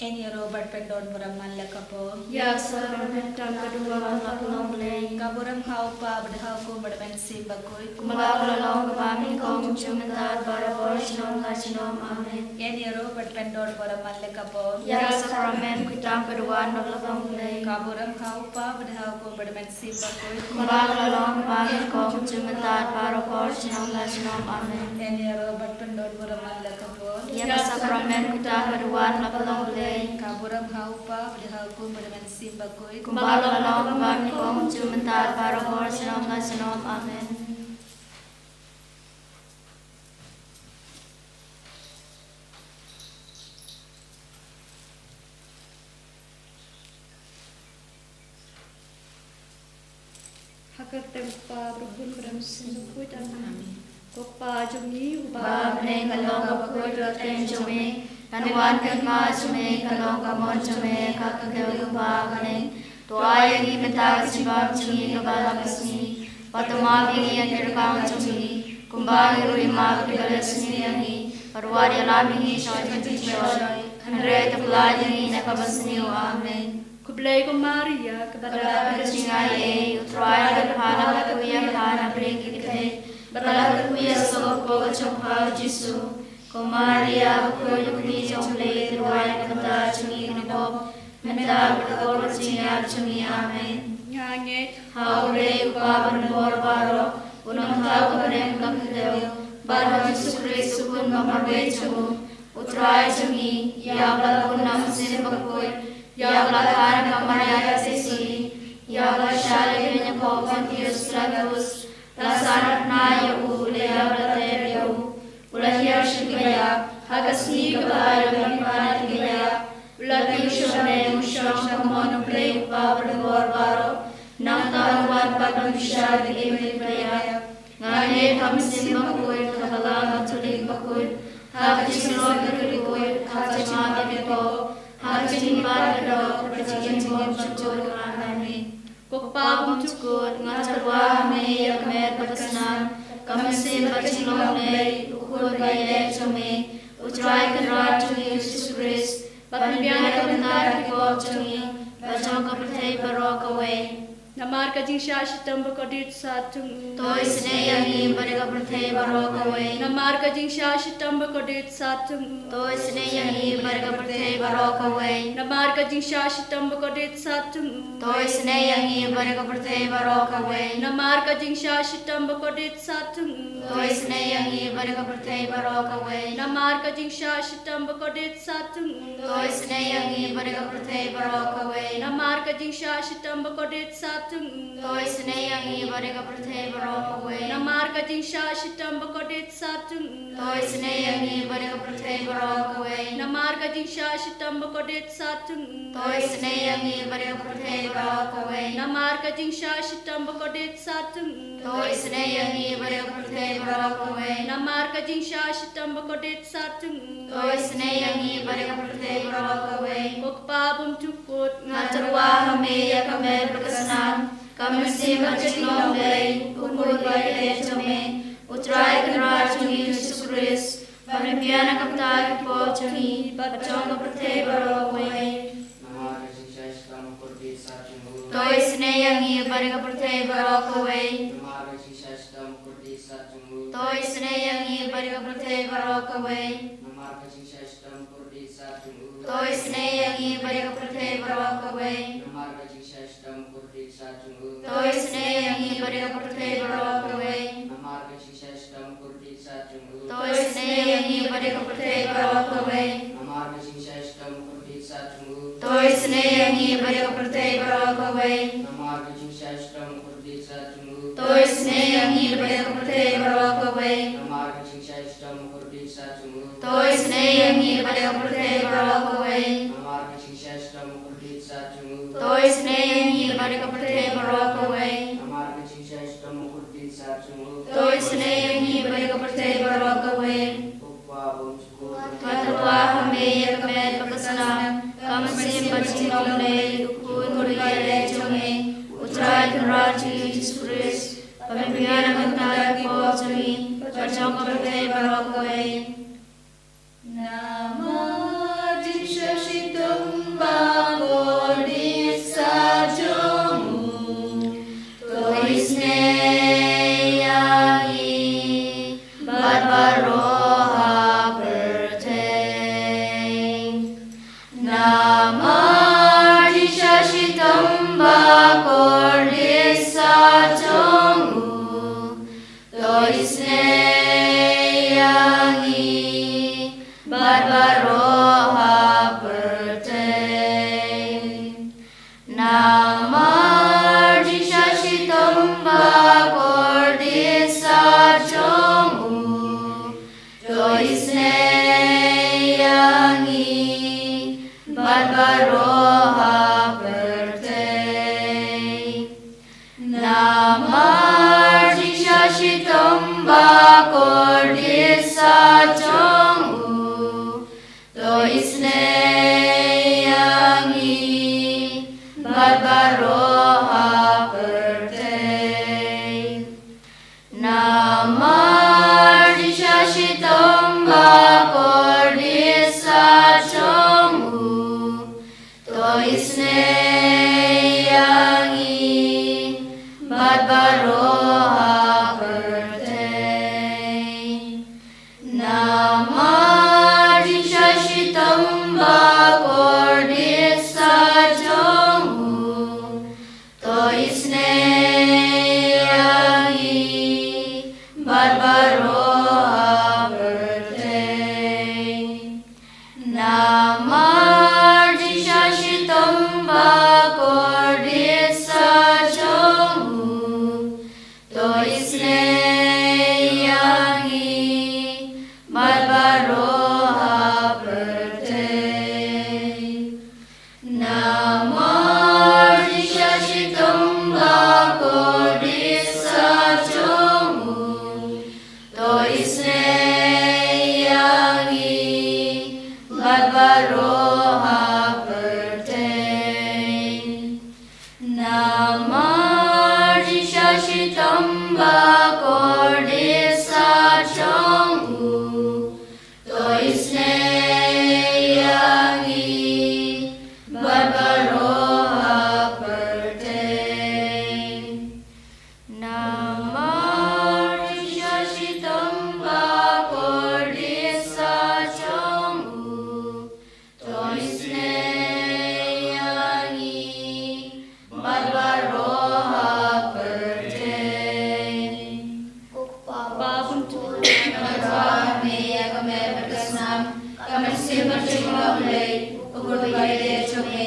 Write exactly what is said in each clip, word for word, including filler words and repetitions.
Yn ïaroh bad pyndon burom man la ka por. Ïa ka sakrament kata ka duwan na ka long Blei. Ka burom ha u Kpa bad ha u Khun bad ha u Mynsiem Bakhuid. Kumba la long kaba nyngkong, junom mynta, barabor, junom la junom. Amen. Yn ïaroh bad pyndon burom man la ka por. Ïa ka sakrament kata ka duwan na ka long Blei. Ka burom ha u Kpa bad ha u Khun bad ha u Mynsiem Bakhuid. Kumba la long kaba nyngkong, junom mynta, barabor, junom la junom. Amen. Yn ïaroh bad pyndon burom man la ka por. Ïa ka sakrament kata ka duwan na ka long Blei. Ka burom ha u Kpa bad ha u Khun bad ha u Mynsiem Bakhuid. Kumba la long kaba nyngkong, junom mynta, barabor, junom la junom. Amen. Ha ka kyrteng u Kpa, bad u Khun, bad u Mynsiem Bakhuid. Amen. Amen. Ko Kpa jong ngi uba ha bneng, ka long ka bakhuid, ka kyrteng jong me kan wan, ka hima jong me kan long, ka mon jong me kan long kumba ha bneng. To ai ïa ngi mynta ka jingbam jong ngi kaba la ka sngi, bad to map ïa ngi ïa ki rkang jong ngi, kumba ngi ruh ngi map ïa kiba la sniew ïa ngi, bad wat ïalam ïa ngi sha ka jingpynshoi, hynrei to pyllait ïa ngi na kaba sniew. Amen. Khublei ko Maria, kaba dap da ka jingaiei, u Trai u don bad pha, la kyrkhu ïa pha na bneng ki khynnah, bad la kyrkhu ïa ka sawdong ka jong pha u Jisu. Ko Maria bakhuid, u kmie jong u Blei, to duwai ïa ngi bynta jong ngi kiba bun, mynta bad ha ka por ka jingïap jong ngi. Amen. Nga ngeit ha U Blei U Kpa Uba Donbor Baroh, U Nongthaw ka bneng bad ka khyndew, bad ha U Jisu Khrist, U Khun ba marwei jong U, U Trai jong ngi, ïa uba la bun na U Mynsiem Bakhuid, ïa uba la kha na ka Maria ka Jesse, ïa uba la shah leh ha u Pontius Pilatus, la sahnarphna ïa u, u la ïap, la tep ïa u, u la hiar sha kiba ïap, ha ka sngi kaba lai u la mihpat na kiba ïap, u la kiew sha bneng, u shong sha ka mon U Blei U Kpa Uba Donbor Baroh. Nangta un wan pat ban bishar ïa kiba ïap. Nga ngeit ha U Mynsiem Bakhuid, ha ka Balang Katholik bakhuid, ha ka jingïaroh bakhuid, ha ka jingmap ïa ki pop, ha ka jingim baroh, ha ka jingim bymjukut. Amen. Ko Kpa bymjukut, nga tyrwa ha me ïa ka met bad ka snam, ka mynsiem bad ka jinglong Blei, U Khun ba ïeit jong me, U Trai Kynrad jong ngi U Jisu Khrist, ba pynbiang ïa ka bynta ki pop jong ngi bad jong ka pyrthei baroh kawei. Namar ka jingshah shitom bakordit sat jong u, to isynei ïa ngi bad ïa ka pyrthei baroh kawei. Namar ka jingshah shitom bakordit sat jong u, to isynei ïa ngi bad ïa ka pyrthei baroh kawei. Namar ka jingshah shitom bakordit sat jong u, to isynei ïa ngi bad ïa ka pyrthei baroh kawei. Namar ka jingshah shitom bakordit sat jong u, to isynei ïa ngi bad ïa ka pyrthei baroh kawei. Namar ka jingshah shitom bakordit sat jong u, to isynei ïa ngi bad ïa ka pyrthei baroh kawei. Namar ka jingshah shitom bakordit sat jong u, to isynei ïa ngi bad ïa ka pyrthei baroh kawei. Namar ka jingshah shitom bakordit sat jong u, to isynei ïa ngi bad ïa ka pyrthei baroh kawei. Namar ka jingshah shitom bakordit sat jong u, to isynei ïa ngi bad ïa ka pyrthei baroh kawei. Namar ka jingshah shitom bakordit sat jong u, to isynei ïa ngi bad ïa ka pyrthei baroh kawei. Namar ka jingshah shitom bakordit sat jong u, to isynei ïa ngi bad ïa ka pyrthei baroh kawei. Ko Kpa bymjukut, nga tyrwa ha me ïa ka met bad ka snam, ka mynsiem bad ka jinglong Blei, U Khun ba ïeit jong me, U Trai Kynrad jong ngi U Jisu Khrist, ba pynbiang ïa ka bynta ki pop jong ngi bad jong ka pyrthei baroh kawei. Namar ka jingshah shitom bakordit sat jong u, to isynei ïa ngi bad ïa ka pyrthei baroh kawei. Namar ka jingshah shitom bakordit sat jong u, to isynei ïa ngi bad ïa ka pyrthei baroh kawei. Namar ka jingshah shitom bakordit sat jong u, to isynei ïa ngi bad ïa ka pyrthei baroh kawei. Namar ka jingshah shitom bakordit sat jong u, to isynei ïa ngi bad ïa ka pyrthei baroh kawei. Namar ka jingshah shitom bakordit sat jong u, to isynei ïa ngi bad ïa ka pyrthei baroh kawei. Namar ka jingshah shitom bakordit sat jong u, to isynei ïa ngi bad ïa ka pyrthei baroh kawei. Namar ka jingshah shitom bakordit sat jong u, to isynei ïa ngi bad ïa ka pyrthei baroh kawei. Namar ka jingshah shitom bakordit sat jong u, to isynei ïa ngi bad ïa ka pyrthei baroh kawei. Namar ka jingshah shitom bakordit sat jong u, to isynei ïa ngi bad ïa ka pyrthei baroh kawei. Namar ka jingshah shitom bakordit sat jong u, to isynei ïa ngi bad ïa ka pyrthei baroh kawei. Ko Kpa bymjukut, nga tyrwa ha me ïa ka met bad ka snam, ka mynsiem bad ka jinglong Blei, U Khun ba ïeit jong me, U Trai Kynrad jong ngi U Jisu Khrist, ba pynbiang ïa ka bynta ki pop jong ngi bad jong ka pyrthei baroh kawei. Namar ka jingshah shitom ba kordit sat jong u, to isynei ïa ngi bad baroh ha pyrthei. Namar jingshah shitom ba kordit sat jong u, to isynei ïa ngi bad baroh ha pyrthei. Namar jingshah shitom ba kordit sat jong u, to isynei ïa ngi bad baroh ha pyrthei. Namar jingshah shitom ba kordit sat jong u, to isynei ïa ngi bad baroh ha pyrthei. Namar jingshah shitom ba kordit sat jong u, to isynei ïa ngi bad baroh ha pyrthei. Namar jingshah shitom ba kordit sat jong u, to isynei ïa ngi bad baroh ha pyrthei. Namar jingshah shitom ba kordit sat jong u, to isynei ïa ngi bad baroh ha pyrthei. Namar jingshah shitom ba kordit sat jong u, to isynei ïa ngi bad baroh ha pyrthei. Ko Kpa ba bun jubab, nga la ïa ka met bad ka snam, ka mynsiem bad ka jinglong lei, u kyrkhu ba ïeit jong me,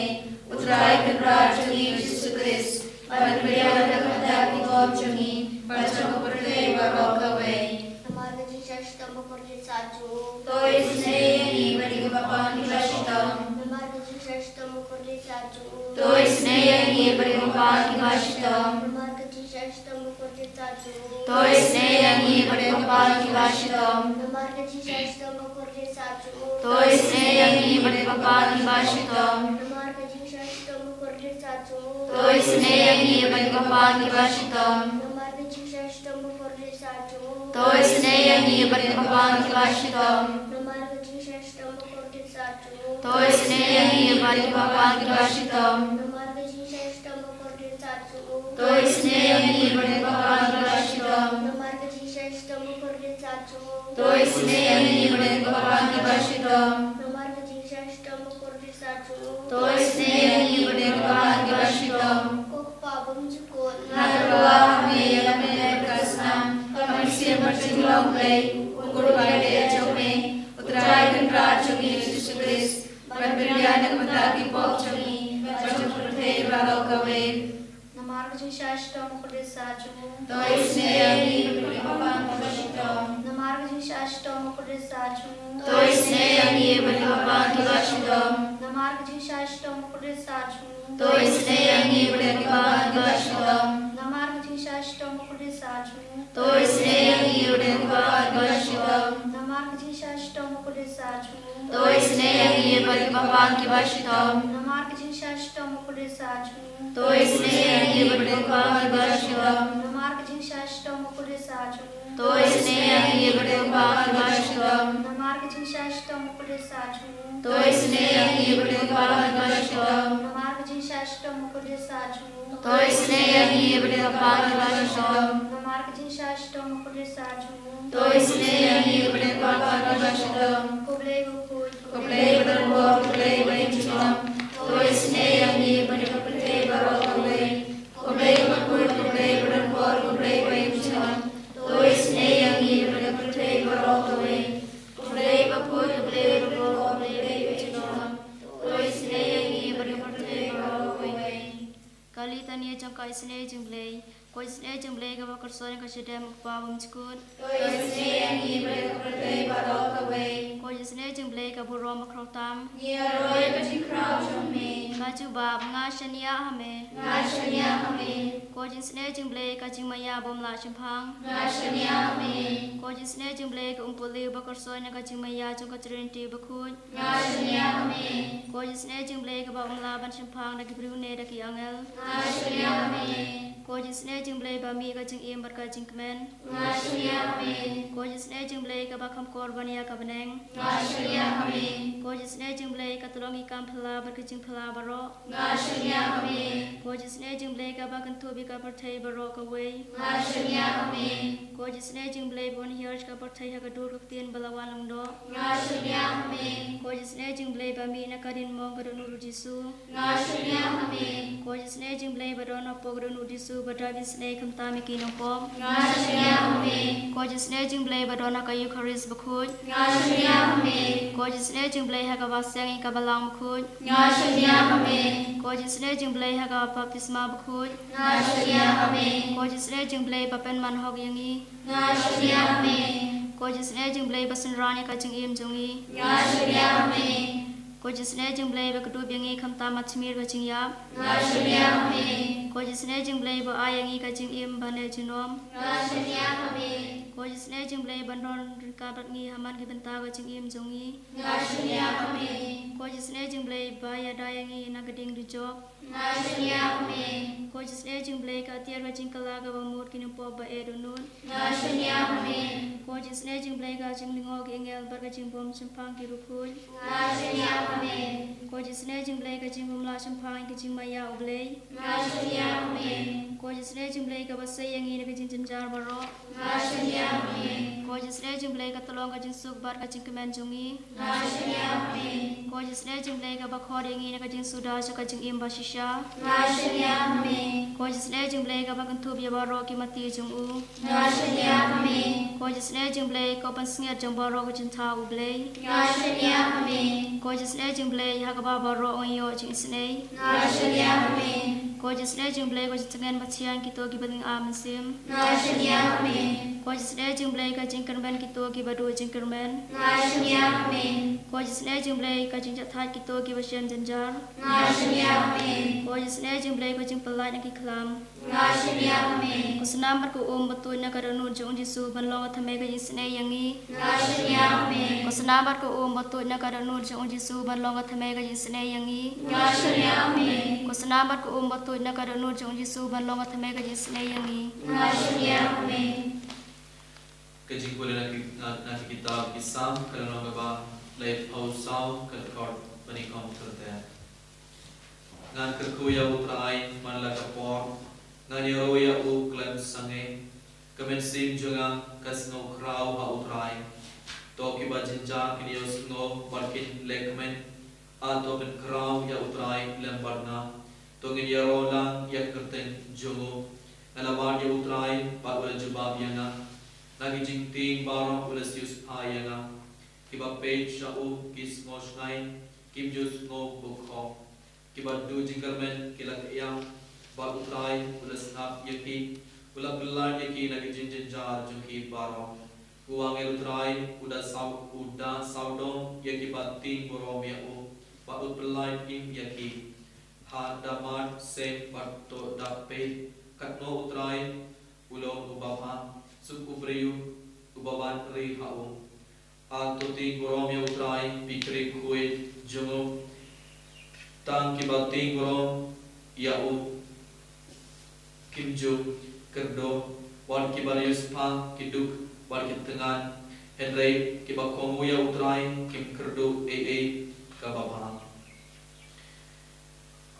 u Trai Kynrad jong ngi Jisu Khrist, ban pynbiang ïa ka bynta ki pop jong ngi bad jong ka pyrthei baroh kawei. Namar ka jingshah shitom ba kordit sat jong u, to isynei ïa ngi bad ïa ki kpa ki ba shitom. Namar ka jingshah shitom ba kordit sat jong u, to isynei ïa ngi bad ïa ki kpa ki ba shitom. Namar ka jingshah shitom ba kordit sat jong u, to isynei ïa ngi bad ïa ki kpa ki ba shitom. Namar ka jingshah shitom ba kordit sat jong u, to isynei ïa ngi bad ïa ki kpa ki ba shitom. Namar ka jingshah shitom ba kordit sat jong u, to isynei ïa ngi bad ïa ki kpa ki ba shitom. Namar ka jingshah shitom ba kordit sat jong u, to isynei ïa ngi bad ïa ki kpa ki ba shitom. Namar ka jingshah shitom ba kordit sat jong u, to isynei ïa ngi bad ïa ki kpa ki ba shitom. Namar ka jingshah shitom ba kordit sat jong u, to isynei ïa ngi bad ïa ki kpa ki ba shitom. Namar ka jingshah shitom ba kordit sat jong u, to isynei ïa ngi bad ïa ki kpa ki ba shitom. Namar ka jingshah shitom ba kordit sat jong u, to isynei ïa ngi bad ïa ki kpa ki ba shitom. Ko Kpa bymjukut, nga la ïa ka met bad ka snam, ka mynsiem bad ka jinglong lei, u kyrkhu ba ïeit jong me, u Trai Kynrad jong ngi Jisu Khrist, ban pynbiang ïa ka bynta ki pop jong ngi bad jong ka pyrthei baroh kawei. Namar ka jingshah shitom ba kordit sat jong u, to isynei ïa ngi bad ïa ki kpa ki ba shitom. Namar ka jingshah shitom ba kordit sat jong u, to isynei ïa ngi bad ïa ki kpa ki ba shitom. Namar ka jingshah shitom ba kordit sat jong u, to isynei ïa ngi bad ïa ki kpa ki ba shitom. Namar ka jingshah shitom ba kordit sat jong u, to isynei ïa ngi bad ïa ki kpa ki ba shitom. Namar ka jingshah shitom ba kordit sat jong u, to isynei ïa ngi bad ïa ki kpa ki ba shitom. Namar ka jingshah shitom ba kordit sat jong u, to isynei ïa ngi bad ïa ki kpa ki ba shitom. Namar ka jingshah shitom ba kordit sat jong u, to isynei ïa ngi bad ïa ki kpa ki ba shitom. Namar ka jingshah shitom ba kordit sat jong u, to isynei ïa ngi bad ïa ki kpa ki ba shitom. Namar ka jingshah shitom ba kordit sat jong u, to isynei ïa ngi bad ïa ki kpa ki ba shitom. Namar ka jingshah shitom ba kordit sat jong u, to isynei ïa ngi bad ïa ki kpa ki ba shitom. Ko Blei bakhuid, ko Blei badonbor, ko Blei ba ïeit junom, to isynei ïa ngi bad ïa ka pyrthei baroh kawei. Ko Blei bakhuid, ko Blei badonbor, ko Blei ba ïeit junom, to isynei ïa ngi bad ïa ka pyrthei baroh kawei. Ko Blei bakhuid, ko Blei badonbor, ko Blei ba ïeit junom, to isynei ïa ngi bad ïa ka pyrthei baroh kawei. Ka litania jong ka isynei jong U Blei. Ko Isynei jong Blei kaba kyrshong ka shadem u Kpa bymjukut. To isynei ïa ngi bad ïa ka pyrthei baroh kawei. Ko jingsynei jong Blei ka burom bakhraw tam. Ngi ïaroh ïa ka jingkhraw jong me. Ka jubab, nga shaniah ha me. Nga shaniah ha me. Ko jingsynei jong Blei ka jingmaïa bym lah shemphang. Nga shaniah ha me. Ko jingsynei jong Blei ka umpylliew ba kyrshong na ka jingmaïa jong ka Trinity bakhuid. Nga shaniah ha me. Ko jingsynei jong Blei kaba ym lah ban shemphang da ki briew ne da ki angel. Nga shaniah ha me. Ko jingsynei jong Blei ba mih ka jingim bad ka jingkmen. Nga shaniah ha me. Ko jingsynei jong Blei kaba kham kor ban ïa ka bneng. Nga shaniah ha me. Ko jingsynei jong Blei ka tyllong ki kam phylla bad ka jingphylla baroh. Nga shaniah ha me. Ko jingsynei jong Blei kaba kynthup ïa ka pyrthei baroh kawei. Nga shaniah ha me. Ko jingsynei jong Blei ba wan hiar sha ka pyrthei ha ka dur ka ktien ba la wan lyngdoh. Nga shaniah ha me. Ko jingsynei jong Blei ba mih na ka dien mong ka dohnud u Jisu. Nga shaniah ha me. Ko jingsynei jong Blei ba don hapoh ka dohnud u Jisu ba dap isynei khamtam ïa ki nongpop. Nga shaniah ha me. Ko jingsynei jong Blei ba don ha ka Eukharist bakhuid. Nga shaniah ha me. Ko jingsynei jong Blei ha kaba seng ïa ka balang bakhuid. Nga shaniah ha me. Ko jingsynei jong Blei ha ka baptisma bakhuid. Nga shaniah ha me. Ko jingsynei jong Blei ba pynman hok ïa ngi. Nga shaniah ha me. Ko jingsynei jong Blei ba synran ïa ka jingim jong ngi. Nga shaniah ha me. Ko jingsynei jong Blei ba kdup ïa ngi khamtam ha tmier ka jingïap. Nga shaniah ha me. Ko jingsynei jong Blei ba ai ïa ngi ka jingim ba neh junom. Nga shaniah ha me. Ko jingsynei jong Blei ban don ryngkat bad ngi ha man ki bynta ka jingim jong ngi. Nga shaniah ha me. Ko jingsynei jong Blei ba ïada ïa ngi na ka ding dujok. Nga shaniah ha me. Ko jingsynei jong Blei ka atiar ka jingkylla kaba mut ki nongpop ba eh dohnud. Nga shaniah ha me. Ko jingsynei jong Blei ka jinglyngngoh ki angel bad ka jingbym shemphang ki riewkhuid. Nga shaniah ha me. Ko jingsynei jong Blei ka jingbym lah shemphang ïa ka jingmaïa u Blei. Nga shaniah ha me. Ko jingsynei jong Blei kaba sei ïa ngi na ka jingjynjar baroh. Nga shaniah ha me. Ko jingsynei jong Blei ka tyllong ka jingsuk bad ka jingkmen jong ngi. Nga shaniah ha me. Ko jingsynei jong Blei kaba khot ïa ngi na ka jingsuda sha ka jingim ba shisha. Nga shaniah ha me. Ko jingsynei jong Blei kaba kynthup ïa baroh ki mati jong u. Nga shaniah ha me. Ko jingsynei jong Blei ka pansngiat jong baroh ka jingthaw u Blei. Nga shaniah ha me. Ko jingsynei jong Blei ha kaba baroh ngi ïoh jingisynei. Nga shaniah ha me. Ko jingsynei jong Blei ko jingtngen bathiang kito kiba lynga mynsiem. Nga shaniah ha me. Ko jingsynei jong Blei ka jingkyrmen kito kiba duh jingkyrmen. Nga shaniah ha me. Ko jingsynei jong Blei ka jingjahthait kito kiba shem jynjar. Nga shaniah ha me. Ko jingsynei jong Blei ka jingpyllait na ki khlam. Nga shaniah ha me. Ko snam bad ko um ba tuid na ka dohnud jong u Jisu ban long ka thymmei ka jingisynei ïa ngi. Nga shaniah ha me. Ko snam bad ko um ba tuid na ka dohnud jong u Jisu ban long ka thymmei ka jingisynei ïa ngi. Nga shaniah ha me. Ko snam bad ko um ba tuid na ka dohnud jong u Jisu ban long ka thymmei ka jingisynei ïa ngi. Nga shaniah ha me. Ka jingpule na ki, na, na ki kitab ki Salm, ka lynnong kaba laiphew saw, ka dkhot ba nyngkong tyrteng. Ngan kyrkhu ïa u Trai man la ka por, ngan ïaroh ïa u khlem sangeh. Ka mynsiem jong nga ka sngewkhraw ha u Trai. To kiba jynjar kin ïohsngew bad kin lehkmen. A to pynkhraw ïa u Trai lem bad nga. To ngin ïaroh lang ïa ka kyrteng jong u. Nga la wad ïa u Trai bad u la jubab ïa nga. Na ki jingtieng baroh u la siewspah ïa nga. Kiba peit sha u ki sngewshngaiñ, kim ju sngew bkhop. Kiba duh jingkyrmen ki la kyam, bad u Trai u la sngap ïa ki, u la pyllait ïa ki na ki jingjynjar jong ki baroh. U angel u Trai u da saw, u da sawdong ïa kiba tieng burom ïa u, bad u pyllait im ïa ki. Ha da mad sem bad to da peit, katno u Trai u long uba bha, suk u briew uba wan ri ha u. A to tieng burom ïa u Trai, phi ki riewkhuid jong u. Tang kiba tieng burom ïa u kim ju kyrduh, wat kiba riewspah ki duk bad ki thngan, hynrei kiba kohnguh ïa u Trai kim kyrduh ei ei kaba bha.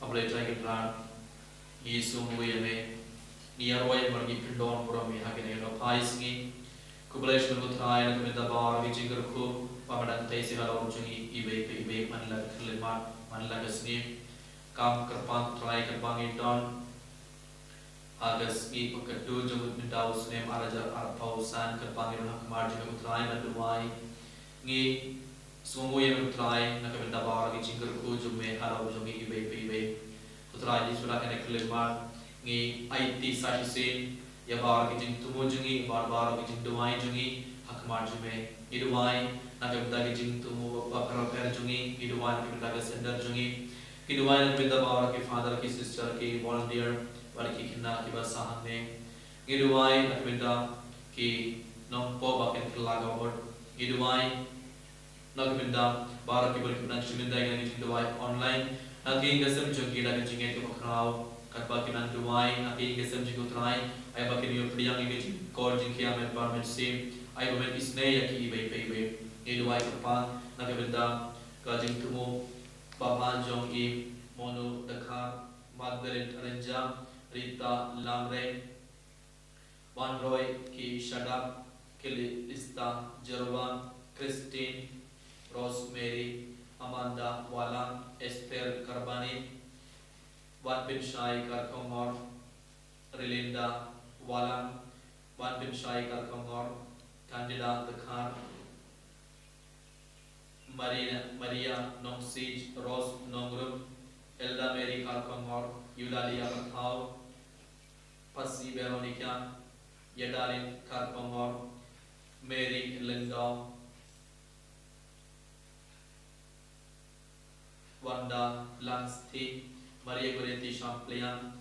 A Blei Trai Kynrad, ngi sngewnguh ïa me, ngi ïaroh ïa me bad ngi pyndonkam ïa me ha kine ki arphew phra sngi. Khublei shibun ko Trai na ka bynta baroh ki jingkyrkhu ba me dang tei sha halor jong ngi iwei pa iwei, man la ka khyllipmat, man la ka sngi. Kam kyrpang Trai kyrpang ngi don ha ka sngi ba khatduh jong u bynta u snem ar hajar arphew san, kyrpang ngi don ha khmat jong me ko Trai ban duwai. Ngi sngewnguh ïa me ko Trai na ka bynta baroh ki jingkyrkhu jong me halor jong ngi iwei pa iwei. Ko Trai Jisu, na kane ka khyllipmat ngi aiti sa shisien ïa baroh ki jingthmu jong ngi, ïa baroh ki jingduwai jong ngi ha khmat jong me. Ngi duwai na ka bynta ki jingthmu bapher bapher jong ngi, ngi duwai na ka bynta ka sender jong ngi, ngi duwai na ka bynta baroh ki father, ki sister, ki volunteer, bad ki khynnah kiba sah hangne. Ngi duwai na ka bynta ki nongpop ba kin kylla ka vote. Ngi duwai na ka bynta baroh ki briew kiba nang sngewthuh ïa ka jingduwai online, na ka ïing ka sem jong ki da ka jingngeit kaba khraw, katba ki nang duwai na ka ïing ka sem jong U Trai, ai ba kin ïoh pdiang ïa ka jingkor jingkhiah met bad mynsiem, ai ba men isynei ïa ki iwei pa iwei. Ngi duwai kyrpad na ka bynta ka jingthmu babha jong i Monu Dkhar, Magdalene Rynja, Rita Lamre, Wanroi Ki Shadap, Kalista Jyrwa, Christine, Rosemary, Amanda Walang, Esther Karbani, Wanpynshai Kharkongor, Rilinda Walang, Wanpynshai Kharkongor, Candida Dkhar, Maria, Maria Nongsiej, Rose Nongrum, Elda Mary Kharkongor, Eulalia Pathaw, Phasi Veronica, Yadalin Kharkongor, Mary Lyngdoh, Wanda Langsthe, Maria Goretti Shampliang,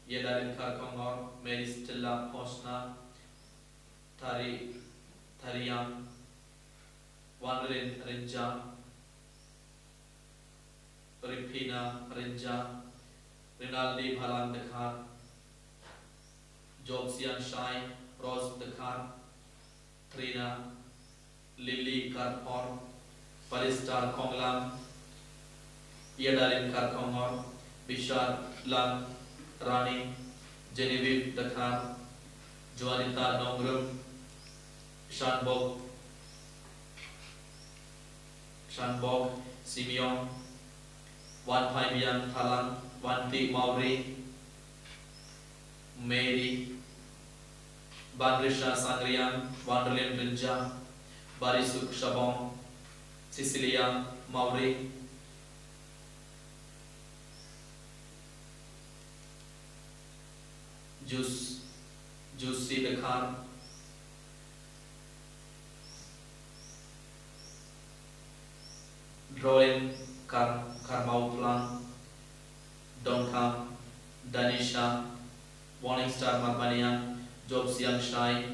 Yadalin Kharkongor, Mary Stella Posna, Tari, Tariang, Wanrelin Rynja, Ripina Rynja, Rinaldi Balang Dkhar, Job Siang Shai, Rose Dkhar, Trina, Lily Karphor, Palistar Konglam, Yadalin Kharkongor, Bishar Lang Rani, Genevieve Dkhar, Juanita Nongrum, Shanbok, Shanbok Simeon, Wanphaibiang Thalang, Wanti Mawri, Mary, Banrisha Sangriang, Wanrelin Rynja, Barisuk Shabong, Cecilia Mawri, Jus, Jusi Dkhar, Drolin Kar, Karmauplang, Dongkam, Danisha, Morningstar Marbaniang, Job Siang Shai,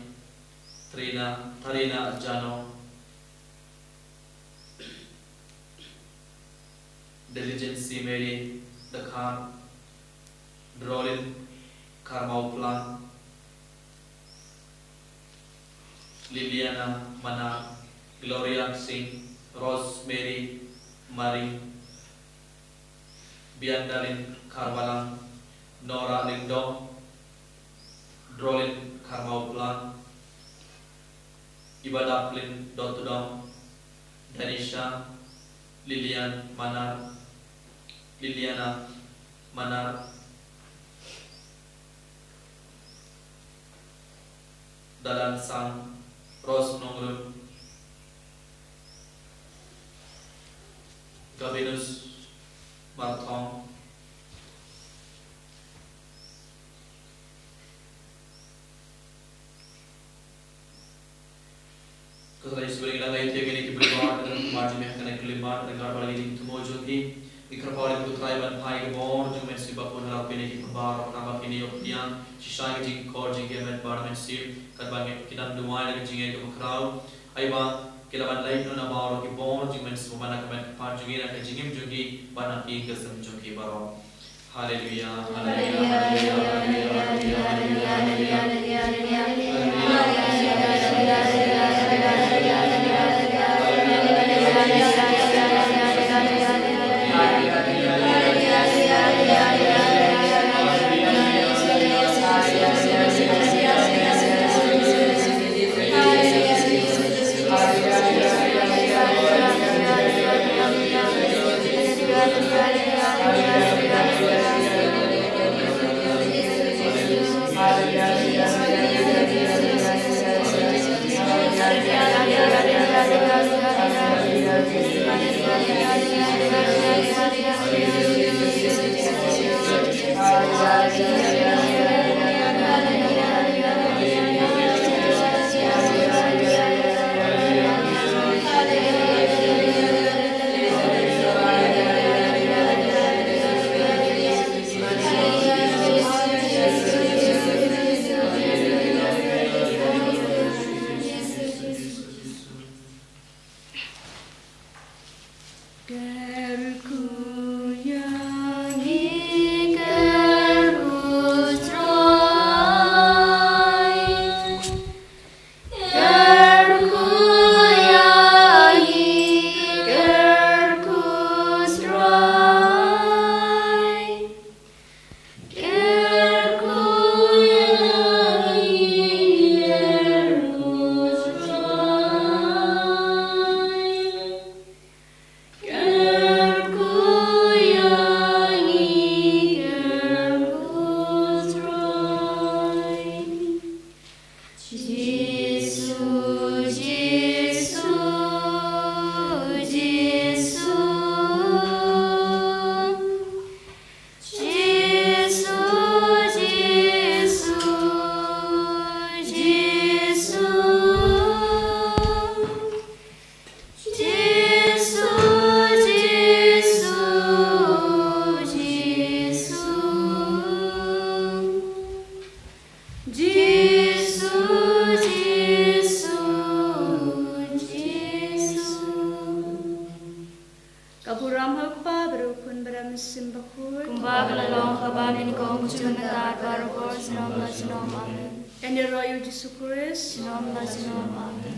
Trina, Tarina Jano, Diligence Mary Dkhar, Drolin Karmauplang, Liliana Manar, Gloria Singh, Rosemary Maring, Biandalin Kharwalang, Nora Lyngdoh, Drolin Karmauplang, Ibadaplin Dotudong, Danisha, Lilian Manar, Liliana Manar, Dalan Sang, Rose Nongrum, Gabinus Marthong. Ka Trai Jisu, ngi la ngai ïa kine ki briew ba dang marjan mih ha kane ka limat, ryngkat bad la ki jingthmu jong ki. Ngi kyrpad ïa U Trai ban phai ka bor jong U Mynsiem Bakhuid ha la kine ki briew baroh, khnang ba kin ïoh pdiang shisha ïa ka jingkor jingkhiah met bad mynsiem, katba ngi, ki dang duwai da ka jingngeit kaba khraw. Ai ba ki la ban leit noh na baroh ki bor jong U Mynsiem, ba na ka met kyrpad jong ngi, na ka jingim jong ki, bad na ka ïing ka sem jong ki baroh. Haleluya, haleluya, haleluya, haleluya, haleluya, haleluya, haleluya. Naduh mynta bad ha u Khun bad ha u Mynsiem Bakhuid. Kumba la long, kaba mynnyngkong, mynta bad barabor, junom la junom. Amen. Yn ïaroh ïa u Jisu Khrist. Junom la junom. Amen.